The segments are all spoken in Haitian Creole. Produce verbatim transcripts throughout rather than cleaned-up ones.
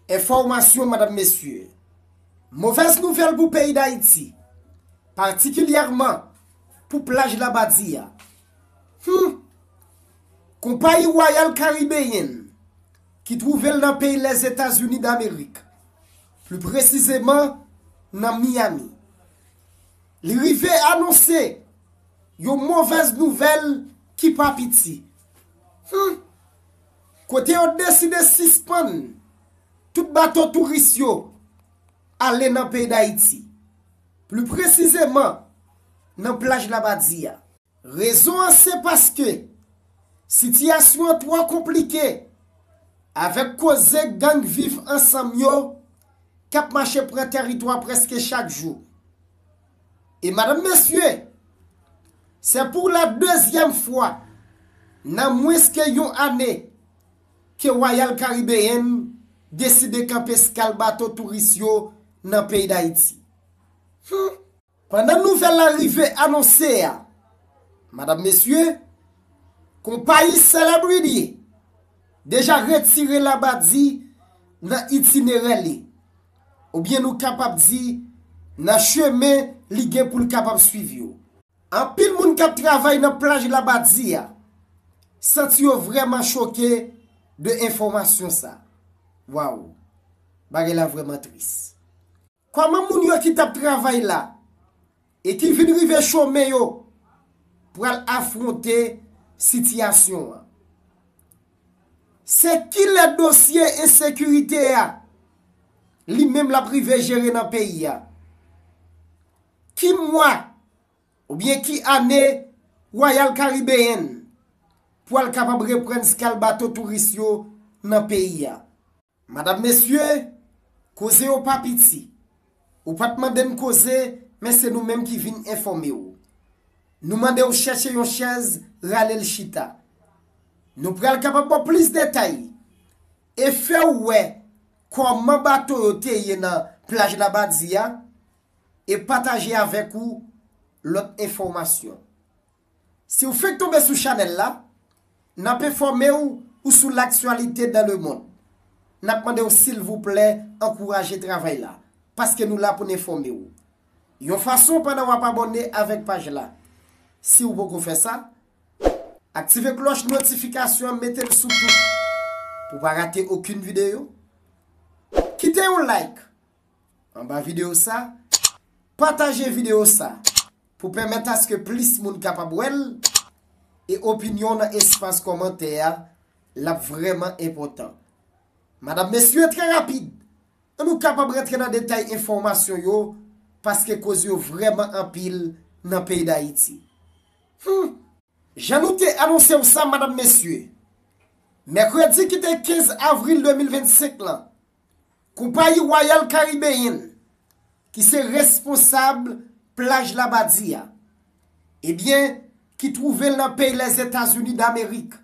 Enfòmasyon, madanm, mesye. Movèz nouvèl pou peyi Dayiti, patikilyèman pou plaj Labadi a. Hmm! Konpayi Royal Caribbean, ki twouve l nan peyi Lèzetazini Damerik, pli presizeman nan Miami, li rive anonse yon movèz nouvèl ki pa piti. Hmm! Kote yo deside sispann tout bato touris yo ale nan peyi Dayiti, pli presizeman nan plaj Labadi a. Rezon an se paske sitiyasyon an twò konplike avèk koze gang Viv Ansanm yo k ap mache pran tèritwa prèske chak jou. E madanm, mesye, se pou la dezyèm fwa nan mwens ke yon ane ke Royal Caribbean deside kanpe eskal bato touris yo nan peyi Dayiti. Hmm! Pandan nouvèl la rive anonse a, madanm, mesye, konpayi Celebrity deja retire Labadi nan itinerè li, oubyen nou kapab di nan chemen li gen pou l kapab swiv yo. Anpil moun k ap travay nan plaj Labadi a santi yo vrèman choke de enfòmasyon sa. Waw, bagay la vrèman tris. Kòman moun yo ki t ap travay la e ki vin rive chome yo pral afwonte sitiyasyon an? Se kilè dosye ensekirite a li menm l ap rive jere nan peyi a? Ki mwa oubyen ki ane Royal Caribbean pral kapab reprann eskal bato touris yo nan peyi a? Madanm, mesye, koze yo pa piti. Ou pa t mande n koze, men se nou menm ki vin enfòme w. Nou mande w chèche yon chèz, rale l chita. Nou pral kapab ba w plis detay e fè w wè kòman bato yo te ye nan plaj Labadi a e pataje avèk ou lòt enfòmasyon. Si w fenk tonbe sou chanèl la, n ap enfòme w ou sou l'actualité dans le monde. N ap mande w silvouplè ankouraje travay la, paske nou la pou n enfòme w yon fason pandan w ap abòne avèk paj la. Si w poko fè sa, aktive klòch notifikasyon an, mete l sou tout pou w pa rate okenn videyo. Kite yon like anba videyo sa, pataje videyo sa pou pèmèt aske plis moun kapab wè l, e opinyon w nan espas kòmantè a, l ap vrèman enpòtan. Madanm, mesye, trè rapid, ann nou kapab rantre nan detay enfòmasyon yo, paske koze yo vrèman anpil nan peyi Dayiti. Hmm. Jan nou te anonse w sa, madanm, mesye, mèkredi ki te kenz avril de mil vennsenk lan, konpayi Royal Caribbean, ki se responsab plaj Labadi a, ebyen, ki twouve l nan peyi Lèzetazini Damerik,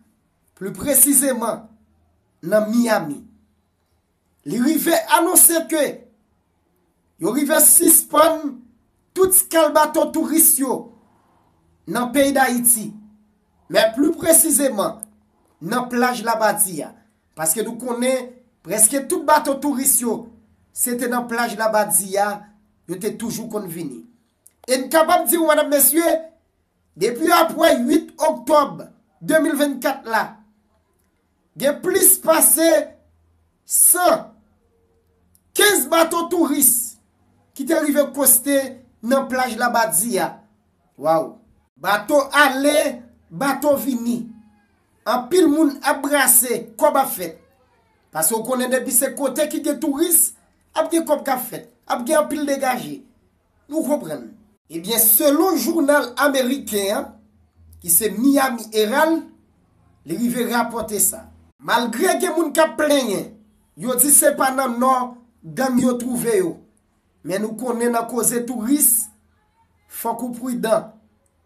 pli presizeman nan Miami, li rive anonse ke yo rive sispann tout eskal bato touris yo nan peyi Dayiti, men pli presizeman nan plaj Labadi a, paske nou konnen prèske tout bato touris yo se te nan plaj Labadi a yo te toujou konn vini. E n kapab di w, madanm, mesye, depi apre uit oktòb de mil vennkat la, gen plis pase san kenz bato touris ki te rive koste nan plaj Labadi a. Waw! Bato ale, bato vini. Anpil moun ap brase, kòb ap fèt. Paske w konnen depi se kote ki gen touris, ap gen kòb k ap fèt, ap gen anpil degaje. Nou konprann. Ebyen, selon jounal ameriken an, ki se Miami Herald, li rive rapòte sa. Malgre gen moun k ap plenyen, yo di se pa nan Nò gang yo twouve yo. Men nou konnen nan koze touris, fòk ou pridan.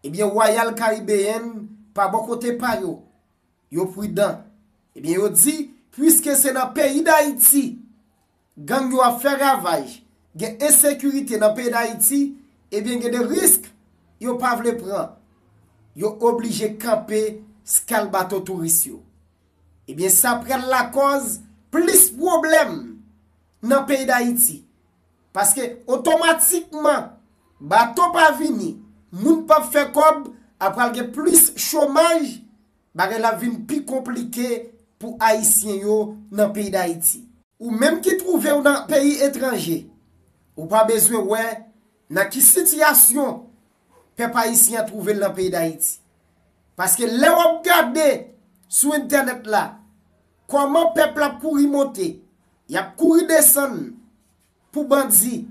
Ebyen, Royal Caribbean, pa bò kote pa yo, yo pridan. Ebyen, yo di, piske se nan peyi Dayiti gang yo ap fè ravaj, gen ensekirite nan peyi Dayiti, ebyen, gen de risk yo pa vle pran. Yo oblije kanpe eskal bato touris yo. Ebyen, sa pral lakòz plis pwoblèm nan peyi Dayiti. Paske otomatikman, bato pa vini, moun p ap fè kòb, ap pral gen plis chomaj, bagay la vin pi konplike pou Ayisyen yo nan peyi Dayiti. Ou menm ki twouve w nan peyi etranje, ou pa bezwen wè nan ki sitiyasyon pèp ayisyen an twouve l nan peyi Dayiti. Paske lè w ap gade sou entènèt la, kòman pèp la ap kouri monte, y ap kouri desann pou bandi,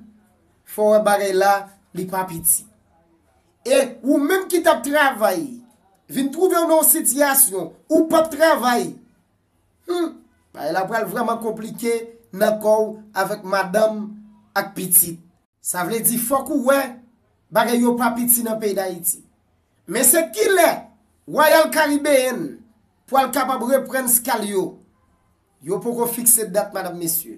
fò w wè bagay la, li pa piti. E ou menm ki t ap travay, vin twouve w nan yon sitiyasyon ou p ap travay, hmm, bagay la pral vrèman konplike nan kò w avèk madanm ak pitit. Sa vle di fòk ou wè bagay yo pa piti nan peyi Dayiti. Men se kilè Royal Caribbean pral kapab reprann skal yo? Yo poko fikse dat, madanm, mesye.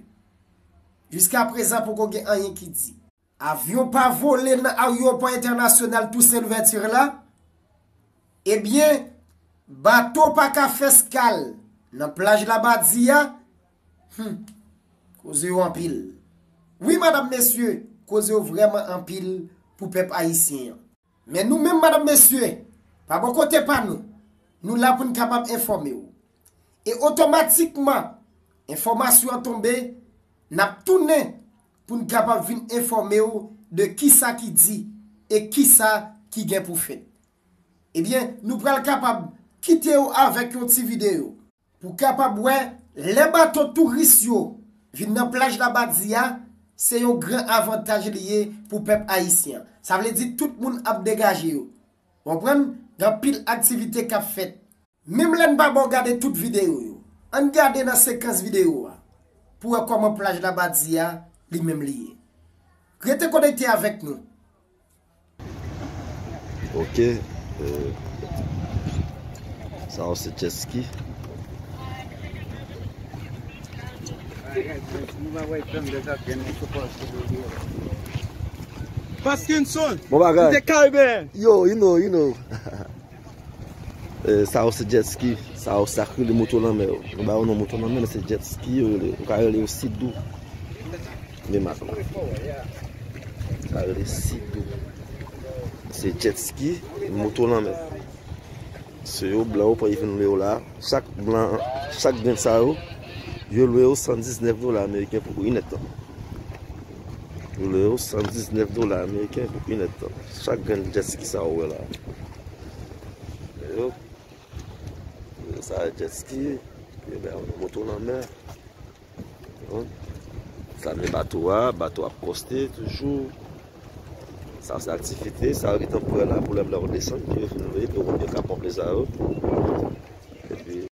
Jiska prezan poko gen anyen ki di. Avyon pa vole nan ayewopò entènasyonal Toussaint Louverture la? Ebyen, bato pa ka fè skal nan plaj Labadi a? Hmm, koze yo anpil. Wi, madanm, mesye, koze yo vrèman anpil pou pèp ayisyen an. Men nou menm, madanm, mesye, pa bò kote pa nou, nou la pou n kapab enfòme w. E otomatikman, enfòmasyon an tonbe, n ap tounen pou n kapab vin enfòme w de kisa ki di e kisa ki gen pou fèt. Ebyen, nou pral kapab kite w avèk yon ti videyo pou kapab wè lè bato touris yo vin nan plaj Labadi a, se yon gran avantaj li ye pou pèp ayisyen an. Sa vle di tout moun ap degaje yo. Konprann? Gen anpil aktivite k ap fèt. Menm lè n pa ba w gade tout videyo yo, ann gade nan sekans videyo a pou wè kòman plaj Labadi a li menm li ye. Rete konekte avèk nou. Ok. Euh, sa yo se jet ski. Paskinson, Bon bagay. Te Karibeyen. Yo, you know, you know. Eh, sa yo se jet ski. Sa yo se sa k rele moto lanmè yo. Nou ba yo non moto lanmè, men se jet ski yo rele. Ou ka rele yo sidou. Men mak la. Sa rele sidou. Se jet ski, moto lanmè. Se yo blan yo pran, yo vin lwe yo la. Chak blan, chak grenn sa yo, yo lwe yo san diznèf dola ameriken pou inèdtan. Yo lwe yo san diznèf dola ameriken pou inèdtan. Chak grenn jet ski sa yo wè la. Yo, sa jet ski, yo bay yo moto lanmè. Sa men bato a, bato ap koste toujou. Sa se aktivite, sa yo gentan pran la pou lè blan yo desann, pou yo vin veye, pou yo konn yo ka ponpe sa yo.